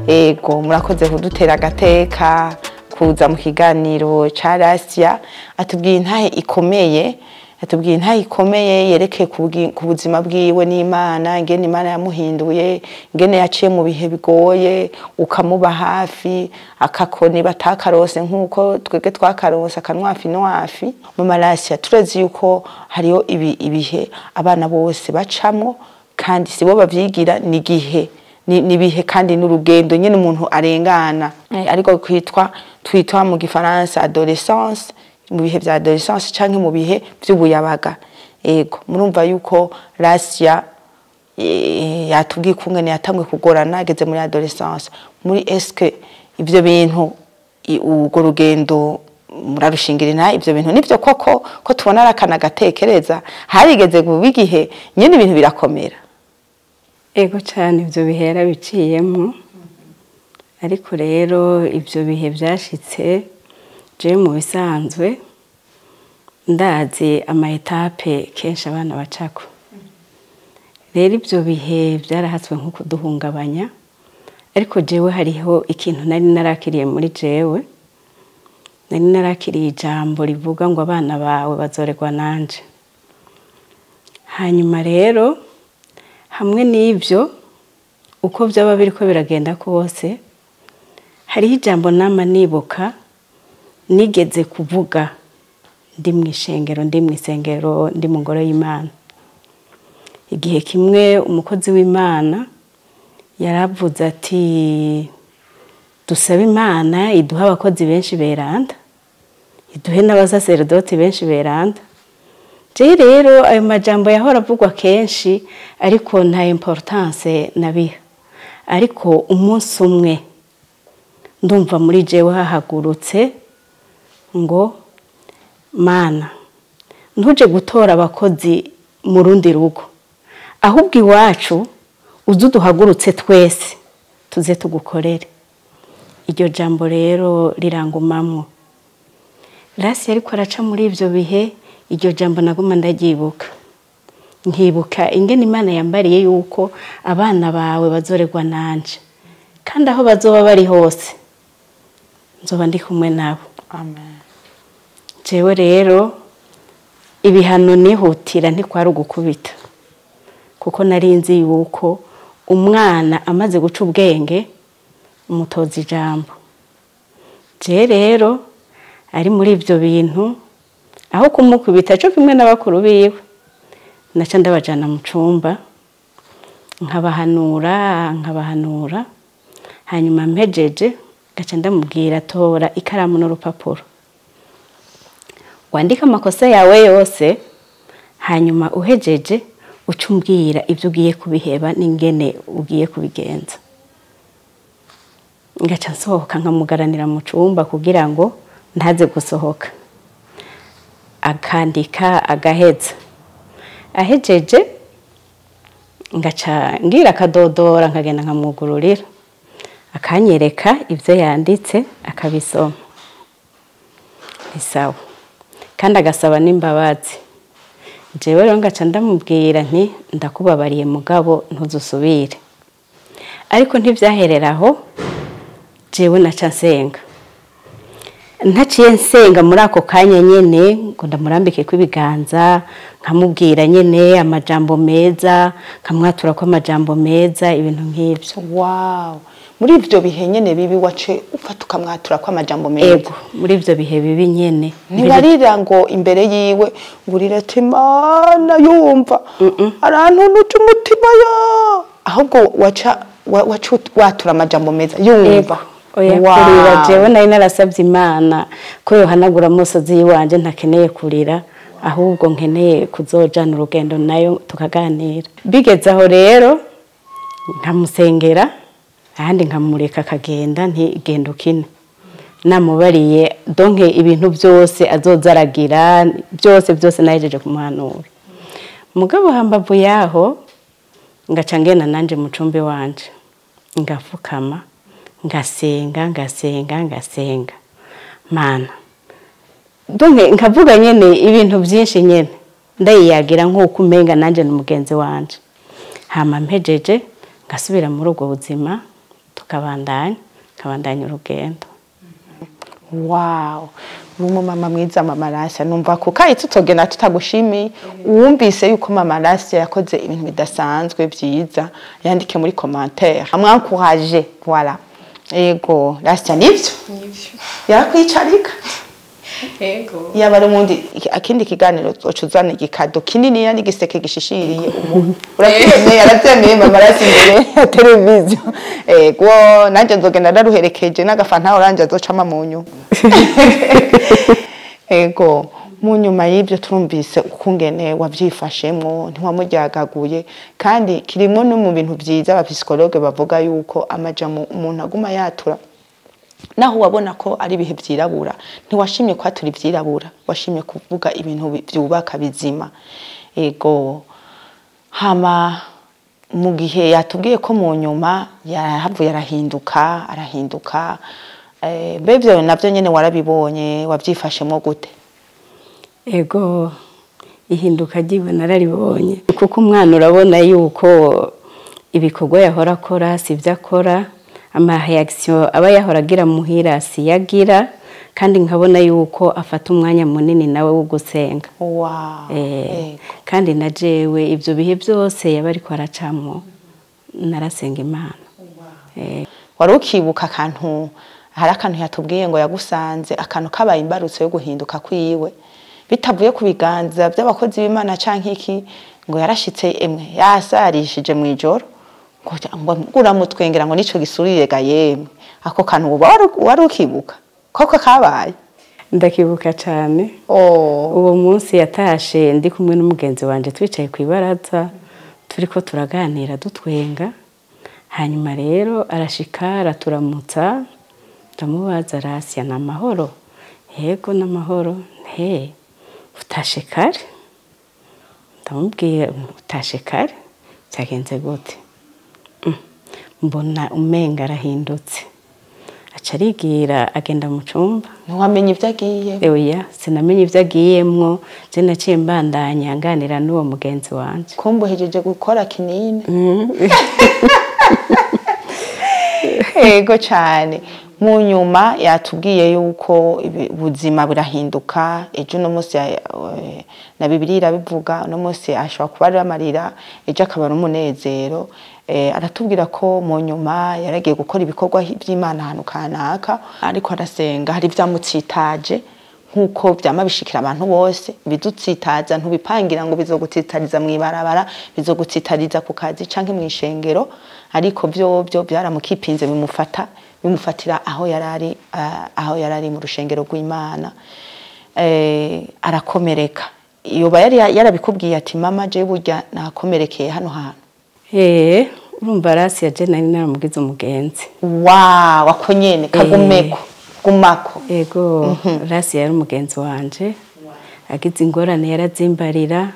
Speaker 1: Ego, murakoze kudutera agateka kuza mu kiganiro ca Rasia. Atubwiye intahe ikomeye, atubwiye intahe ikomeye yerekeye ku buzima bwiwe n'Imana, ingene Imana yamuhinduye, ingene yaciye mu bihe bigoye, ukamuba hafi, akakoni batakarose nk'uko twebwe twakarose akanwafi nwafi. Mama Rasia, turezi yuko hariyo ibihe abana bose bacamwo, kandi sibo bavyigira, ni igihe, ni ibihe kandi n'urugendo nyene umuntu arengana. Ariko kwitwa twitwa mu gifaransa adolescence, mu bihe vya adolescence canke mu bihe vy'ubuyabaga. Ego, murumva yuko Rasia yatubwiye ukungene yatanguye kugorana ageze muri adolescence. Muri eske ivyo bintu, urwo rugendo murarushingira intahe? Ivyo bintu nivyo koko ko tubona arakana gatekereza harigeze kuba igihe nyene ibintu birakomera?
Speaker 3: Ego cyane, ibyo bihera biciyemo, ariko rero ibyo bihe byashitse, jewe mu bisanzwe ndazi ama étapes kenshi abana bacako. Rero ibyo bihe byarahatswe nko kuduhungabanya, ariko jewe hariho ikintu nari narakiriye muri jewe. Nari narakiriye ijambo rivuga ngo abana bawe bazoregwa nanje. Hanyuma rero hamwe n'ibyo, uko byaba biriko biragenda kose, hariho ijambo nama nibuka nigeze kuvuga ndi mu ishengero, ndi mu isengero, ndi mu ngoro y'Imana. Igihe kimwe umukozi w'Imana yaravuze ati: "Dusabe Imana iduhe abakozi benshi beranda, iduhe n'abasaseredoti benshi beranda." Jewe rero ayo majambo yahora avugwa kenshi, ariko nta importance nabiha. Ariko umunsi umwe ndumva muri jewe hahagurutse ngo: "Mana, ntuje gutora abakozi mu rundi rugo, ahubwo iwacu uze uduhagurutse twese tuze tugukorere." Iryo jambo rero rirangumamwo. Rasi ariko araca muri ivyo bihe, iryo jambo naguma ndaryibuka, nkibuka ingene Imana yambariye yuko abana bawe bazoregwa nanje, kandi aho bazoba bari hose nzoba ndi kumwe nabo.
Speaker 1: Amen.
Speaker 3: Jewe rero ibihano nihutira ntikwari ugukubita, kuko nari nzi yuko umwana amaze guca ubwenge umutoza ijambo. Je rero ari muri ibyo bintu, aho kumukubita cyo kimwe n'abakuru biwe, naca ndabajana mu cumba, nkabahanura, nkabahanura. Hanyuma mpejeje gaca ndamubwira: "Tora ikaramu n'urupapuro, wandike amakosa yawe yose, hanyuma uhejeje uca umbwira ibyo ugiye kubiheba n'ingene ugiye kubigenza." Ngaca nsohoka nkamugaranira mu cumba kugira ngo ntaze gusohoka, akandika agaheza. Ahejeje ngaca ngira akadodora, nkagenda nkamwugururira, akanyereka ibyo yanditse, akabisoma, ni sawa, kandi agasaba n'imbabazi. Jewe rero ngaca ndamubwira nti: "Ndakubabariye, mugabo ntuzusubire." Ariko ntibyaherera aho. Jewe naca nsenga. Ntaciye nsenga muri ako kanya nyene ngo ndamurambike kw'ibiganza, nkamubwira nyene amajambo meza, nkamwatura ko amajambo meza, ibintu nk'ivyo.
Speaker 1: Wow, muri ivyo bihe nyene bibi wace ufata ukamwatura ko amajambo meza?
Speaker 3: Ego, muri ivyo bihe bibi nyene.
Speaker 1: Ntiwarira ngo imbere yiwe ngo urire ati Imana yumva arantunuje umutima ya, ahubwo waca waca watura amajambo meza yumva?
Speaker 3: Oya, kurira jewe nari narasabye Imana ko yohanagura amosozi yiwanje, ntakeneye kurira, ahubwo nkeneye kuzojana urugendo nayo tukaganira. Bigeze aho rero nkamusengera, ahandi nkamureka akagenda, nti genda ukine, namubariye donke ibintu byose azoza aragira, byose byose nahejeje kumuhanura. Mugabo hambavu yaho ngaca ngenda nanje mu cumbi wanje, ngafukama, ngasenga, ngasenga, ngasenga Mana, donke nkavuga nyene ibintu byinshi nyene, ndayiyagira nk'uko umenga nanje ni mugenzi wanje. Hama mpejeje ngasubira muri ubwo buzima, tukabandanya, nkabandanya urugendo.
Speaker 1: Wow, uri umumama mwiza mama Rasya, numva ko kandi tutogenda tutagushimiye. Uwumvise yuko mama Rasya yakoze ibintu bidasanzwe byiza, yandike muri commentaire amwencourage. Voilà, ego Rasya, nivyo yarakwicarika.
Speaker 2: Ego.
Speaker 1: Yaba ari umundi akindi kiganiro uzoca uzana igikado kininiya n'igiseke gishishiriye umuntu. Urabyemeye? Arabyemeye mama Rasya imbere ya televiziyo. Ego, nanjye nzogenda ndaruherekeje n'agafanta orange azocama mu nyuma. Ego, mu nyuma y'ibyo turumvise ukungene wabyifashemwo, ntiwamuryagaguye, kandi kirimo no mu bintu byiza abapsychologue bavuga yuko amajambo umuntu aguma yatura naho wabona ko ari ibihe byirabura, ntiwashimye kwatura ibyirabura, washimye kuvuga ibintu byubaka bizima. Ego, hama mu gihe yatubwiye ko mu nyuma yahavuye arahinduka, arahinduka, mbe ivyo navyo nyene warabibonye, wavyifashemwo gute?
Speaker 3: Ego, ihinduka ryiwe nararibonye, kuko umwana urabona yuko ibikorwa yahora akora si ibyo akora, ama réaction aba yahora agira muhira si yagira, kandi nkabona yuko afata umwanya munini nawe wo gusenga. Kandi na jewe ibyo bihe byose yaba ariko aracamwo narasenga Imana.
Speaker 1: Wari ukibuka akantu, hari akantu yatubwiye ngo yagusanze, akantu kabaye imbarutso yo guhinduka kwiwe bitavuye ku biganza by'abakozi b'Imana canke iki, ngo yarashitse emwe yasarishije mu ijoro ngo uramutwengera ngo nico gisurire ga yemwe. Ako kantu uba wari ukibuka koko kabaye?
Speaker 3: Ndakibuka cyane. Uwo munsi yatashe ndi kumwe n'umugenzi wanje, twicaye ku ibaraza turiko turaganira dutwenga, hanyuma rero arashika araturamutsa, ndamubaza: Rasya, ni amahoro? Yego, n'amahoro. He, utashe kare? Ndamubwira: utashe kare, byagenze gute? Mbona umenga arahindutse, aca arigira agenda mu cumba.
Speaker 1: Ntiwamenye ibyo agiye?
Speaker 3: Oya, sinamenye ibyo agiyemwo, je naciye mbandanya nganira n'uwo mugenzi wanje.
Speaker 1: Kumbuhejeje gukora kinini. Ego cyane. Mu nyuma yatubwiye yuko ubuzima burahinduka, ejo uno munsi na Bibiliya irabivuga, uno munsi ashobora kuba ari amarira, ejo akaba ari umunezero. Aratubwira ko mu nyuma yaragiye gukora ibikorwa by'Imana ahantu kanaka, ariko arasenga hari ibyamutsitaje nk'uko byama bishikira abantu bose. Ibidutsitaza ntubipangira ngo bizogutsitariza mu ibarabara, bizogutsitariza ku kazi canke mu ishengero, ariko byo byo byaramukipinze, bimufata, bimufatira aho yarari, aho yarari mu rushengero rw'Imana, arakomereka. Yoba yari yarabikubwiye ati: mama, je burya nakomerekeye hano hantu?
Speaker 3: Urumva Rasi ya je nari naramugize umugenzi.
Speaker 1: Wow, ako nyene kagumeko, gumako.
Speaker 3: Ego, Rasi yari umugenzi wanje, agize ingorane yarazimbarira,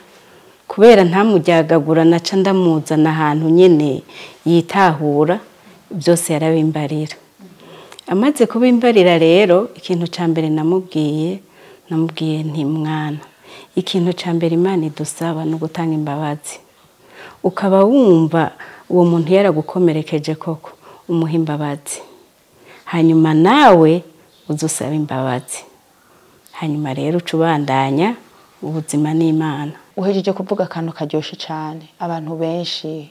Speaker 3: kubera ntamuryagagura naca ndamuzana ahantu nyene yitahura, byose yarabimbarira. Amaze kubimbarira rero, ikintu ca mbere namubwiye, namubwiye nti: mwana, ikintu ca mbere Imana idusaba ni ugutanga imbabazi. Ukaba wumva uwo muntu yaragukomerekeje koko, umuha imbabazi, hanyuma nawe uzusaba imbabazi, hanyuma rero ucubandanya ubuzima n'Imana.
Speaker 1: Uhejeje kuvuga akantu karyoshe cyane abantu benshi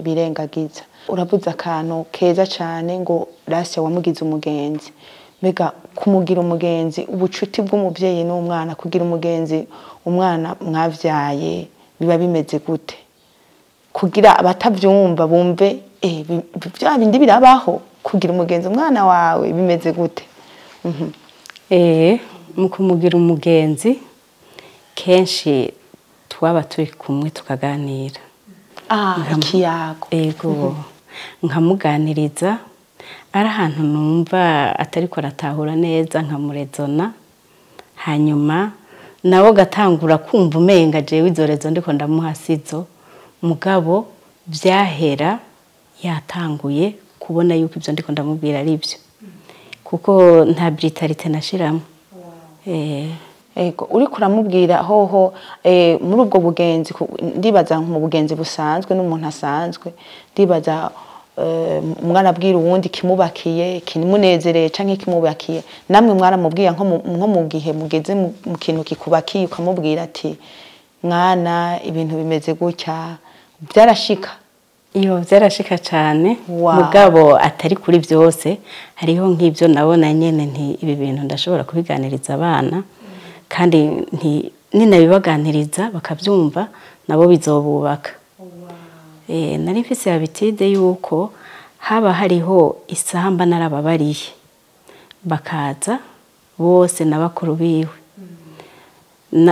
Speaker 1: birengagiza. Uravuze akantu keza cyane ngo Rasia wamugize umugenzi. Mbega kumugira umugenzi, ubucuti bw'umubyeyi n'umwana, kugira umugenzi umwana mwavyaye biba bimeze gute? Kugira abatavyumva bumve bya bindi birabaho, kugira umugenzi umwana wawe bimeze gute?
Speaker 3: Mu kumugira umugenzi kenshi twaba turi kumwe tukaganira.
Speaker 1: Ikiyago.
Speaker 3: Ego, nkamuganiriza ari ahantu numva atariko aratahura neza, nkamurezona, hanyuma nawe gatangura kumva umenga jewe izo rezo ndiko ndamuha sizo, mugabo vyahera yatanguye kubona yuko ivyo ndiko ndamubwira ari byo, kuko nta brutalite nashiramo.
Speaker 1: Ego, uriko uramubwira hoho muri ubwo bugenzi, ndibaza mu bugenzi busanzwe n'umuntu asanzwe, ndibaza umwana abwira uwundi kimubakiye, kimunezereye canke kimubakiye, namwe mwaramubwiye nko mu gihe mugeze mu kintu kikubakiye ukamubwira ati mwana ibintu bimeze gutya, byarashika?
Speaker 3: Iyo byarashika cyane. Mugabo atari kuri byose, hariho nk'ibyo nabona nyene nti ibi bintu ndashobora kubiganiriza abana, kandi nti ninabibaganiriza bakabyumva nabo bizobubaka. Nari mfise habitude yuko haba hariho isamba narababariye bakaza bose n'abakuru biwe,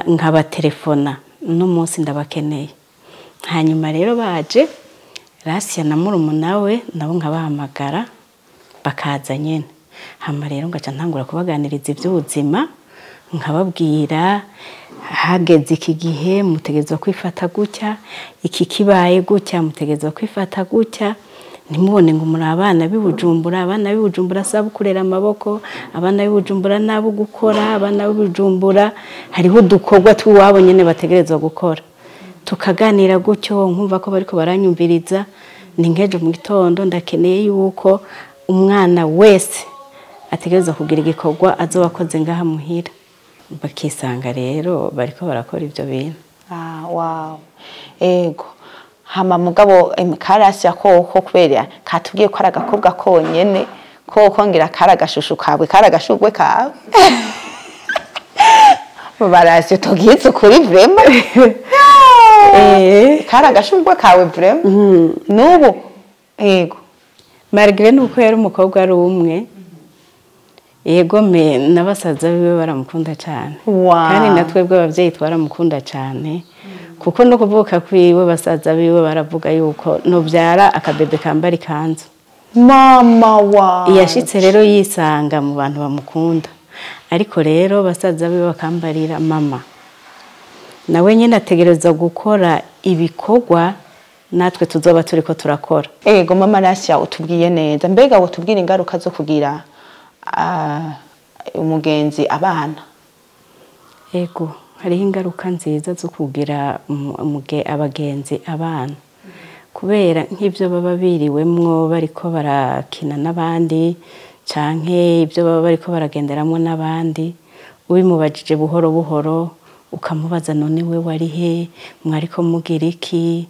Speaker 3: nkabatelefona no munsi ndabakeneye. Hanyuma rero baje Rasia na murumuna we nabo nkabahamagara bakaza nyene. Hama rero ngaca ntangura kubaganiriza iby'ubuzima, nkababwira hageze iki gihe mutegerezwa kwifata gutya, iki kibaye gutya mutegerezwa kwifata gutya, ntimubone ngo muri abana b'ibujumbura, abana b'ibujumbura saba kurera amaboko, abana b'ibujumbura nabo gukora, abana b'ibujumbura hariho udukorwa tw'iwabo nyene bategerezwa gukora. Tukaganira gutyo nkumva ko bariko baranyumviriza. Ni nkejo mu gitondo ndakeneye yuko umwana wese ategerezwa kugira igikorwa azoba akoze ngaha muhira, bakisanga rero bariko barakora ivyo bintu.
Speaker 1: Wow. Ego, hama mugabo Karasi koko kubera katubwiye ko ari agakobwa konyene, koko ngira kari agashushu kawe, kari agashugwe kawe. Barasi tugize ukuri vraiment. Kari agashugwe kawe vraiment. Nubu ego
Speaker 3: malgré nuko yari umukobwa ari umwe, yego me nabasaza biwe baramukunda cyane. Kandi natwebwe abavyeyi twaramukunda cyane, kuko no kuvuka kwiwe basaza biwe baravuga yuko no byara akabebe kambara ikanzu.
Speaker 1: Mama wa
Speaker 3: yashitse rero yisanga mu bantu bamukunda, ariko rero basaza biwe bakambarira mama nawe nyine ategereza gukora ibikorwa natwe tuzoba turiko turakora.
Speaker 1: Ego mama Rasia utubwiye neza. Mbega wotubwira ingaruka zo kugira umugenzi abana?
Speaker 3: Ego, hariho ingaruka nziza zo kugira abagenzi abana, kubera nk'ibyo baba biriwemwo bariko barakina n'abandi, canke ibyo baba bariko baragenderamwo n'abandi, ubimubajije buhoro buhoro ukamubaza none we wari he, mwariko mugira iki,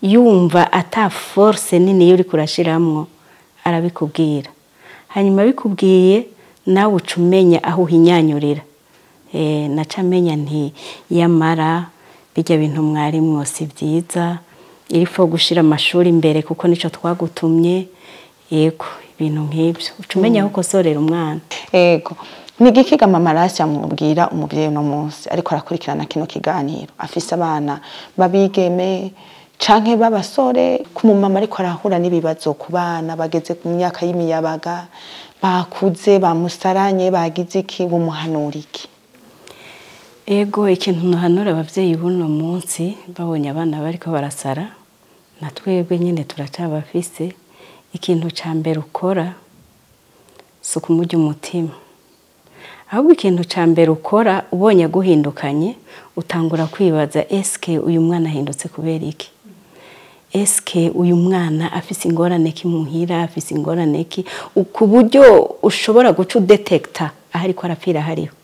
Speaker 3: yumva ata force nini uri kurashiramwo arabikubwira. Hanyuma bikubwiye nawe uca umenya aho uhinyanyurira. Naca menya nti yamara bijya bintu mwari mwose byiza, irifo gushira amashuri imbere kuko nico twagutumye. Yego, ibintu nk'ibyo uca umenya aho ukosorera umwana.
Speaker 1: Ego, ni igiki mama Rasia mubwira umuvyeyi uno munsi ariko arakurikirana kino kiganiro, afise abana babigeme canke babasore, ku mumama ariko arahura n'ibibazo ku bana bageze ku myaka y'imiyabaga, bakuze bamusaranye bagize iki, bumuhanura iki?
Speaker 3: Ego, ikintu ntuhanura abavyeyi buno munsi babonye abana bariko barasara, na twebwe nyene turacabafise, ikintu ca mbere ukora si ukumurya umutima, ahubwo ikintu ca mbere ukora ubonye aguhindukanye utangura kwibaza eske uyu mwana ahindutse kubera iki? Eske uyu mwana afise ingorane ki muhira, afise ingorane ki, ku buryo ushobora guca udetekta aho ariko arapfira hariho,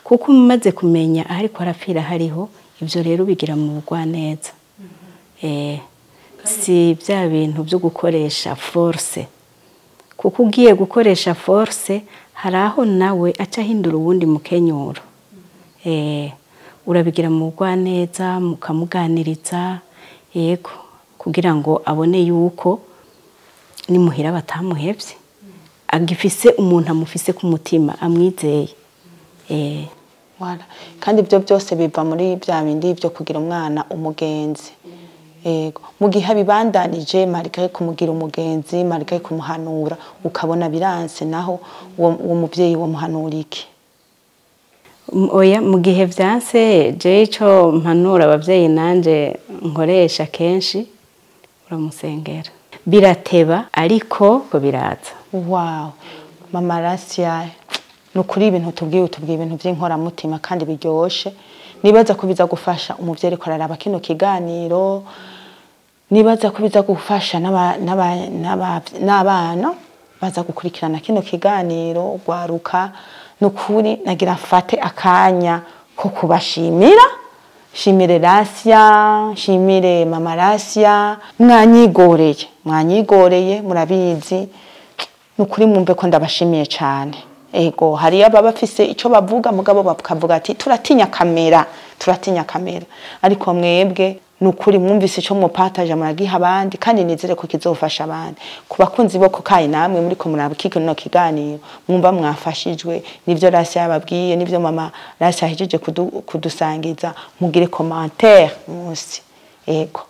Speaker 3: kuko umaze kumenya aho ariko arapfira hariho, ivyo rero bigira mu bugwaneza. Si bya bintu byo gukoresha force, kuko ugiye gukoresha force hari aho nawe aca ahindura uwundi mukenyuro. Urabigira mu bugwaneza, mukamuganiriza, yego, kugira ngo abone yuko nimuhira batamuhevye, agifise umuntu amufise ku mutima amwizeye.
Speaker 1: Voilà. Kandi ibyo byose biva muri bya bindi byo kugira umwana umugenzi. Yego, mu gihe abibandanije malgré kumugira umugenzi, malgré kumuhanura, ukabona biranse, naho uwo muvyeyi wo muhanura iki?
Speaker 3: Oya, mu gihe vyanse, je ico mpanura abavyeyi nanje nkoresha kenshi, uramusengera. Birateba ariko biraza.
Speaker 1: Wow. Mama Rasia, nukuri ibintu tubwiye, utubwiye ibintu by'inkoramutima kandi biryoshe. Nibaza ko biza gufasha umuvyeyi ariko araraba kino kiganiro, nibaza ko biza gufasha n'abana baza gukurikirana kino kiganiro gwaruka. Nukuri nagira mfate akanya ko kubashimira, shimire Rasia, shimire Mama Rasia, mwanyigoreye, mwanyigoreye, murabizi. Nukuri mwumve ko ndabashimiye cyane. Ego, hari ababa bafise ico bavuga mugabo bakavuga ati turatinya kamera, turatinya kamera, ariko mwebwe nukuri mwumvise ico mupataje muragiha abandi, kandi nizere ko kizofasha abandi. Ku bakunzi bo kukayi namwe muri ko muraba kino kiganiro, mwumva mwafashijwe nivyo Rasia yababwiye, nivyo Mama Rasia yahejeje kudusangiza, mugire commentaire munsi. Ego,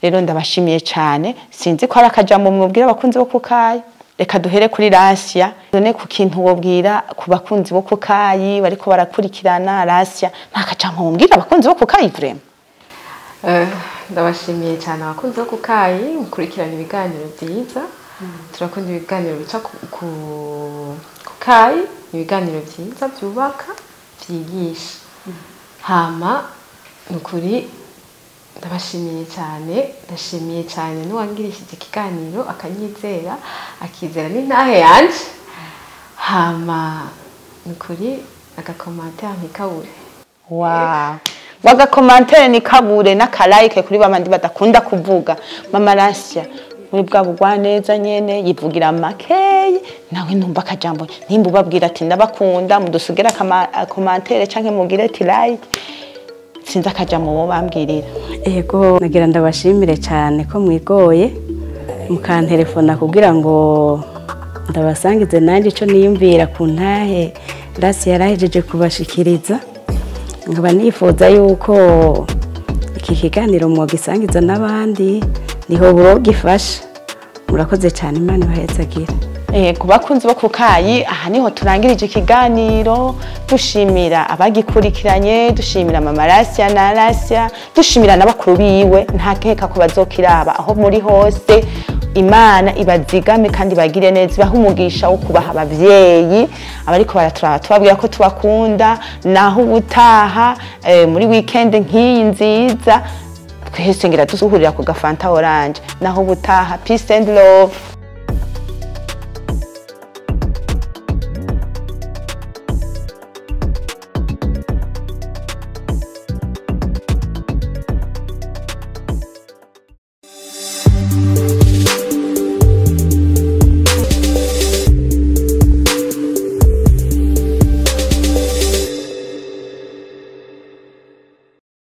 Speaker 1: rero ndabashimiye cyane. Sinzi ko hari akajambo mwubwira abakunzi bo kukayi. Reka duhere kuri Rasia, none ku kintu wobwira ku bakunzi bo kukayi bariko barakurikirana Rasia, nta kajambo mwubwira abakunzi bo kukayi vraiment?
Speaker 2: Ndabashimiye cyane abakunzi bo kukayi, mukurikirana ibiganiro byiza. Turakunda ibiganiro bica ku kukayi, ibiganiro byiza byubaka, byigisha. Hama nukuri ndabashimiye cyane, ndashimiye cyane n'uwangirishije ikiganiro akanyizera, akizera n'intahe yanje. Hama nukuri agakomantere ntikabure.
Speaker 1: Wow. Wagakomantere nikabure n'akalike kuri babandi badakunda kuvuga. Mama Rasia muri bwa bugwaneza nyene yivugira makeyi, nawe numva akajambo nimba ubabwira ati ndabakunda, mudusugera akakomantere canke mugire ati like, sinzi akajambo bo bambwirira.
Speaker 3: Ego, nagira ndabashimire cyane ko mwigoye mukantelefona kugira ngo ndabasangize nanjye ico niyumvira ku ntahe Rasia yarahejeje kubashikiriza. Nkaba nifuza yuko iki kiganiro mwogisangiza n'abandi, niho bogifasha. Murakoze cyane, Imana ibahezagire.
Speaker 1: Ku bakunzi bo kukayi, aha niho turangirije ikiganiro, dushimira abagikurikiranye, dushimira Mama Rasia na Rasia, dushimira n'abakuru biwe, nta keka ko bazokiraba aho muri hose. Imana ibazigame kandi bagire neza, ibahe umugisha wo kubaha abavyeyi abariko baraturaba, tubabwira ko tubakunda. Naho ubutaha muri weekend nk'iyi nziza, twese ngira dusuhurira ku gafanta orange. Naho ubutaha, peace and love.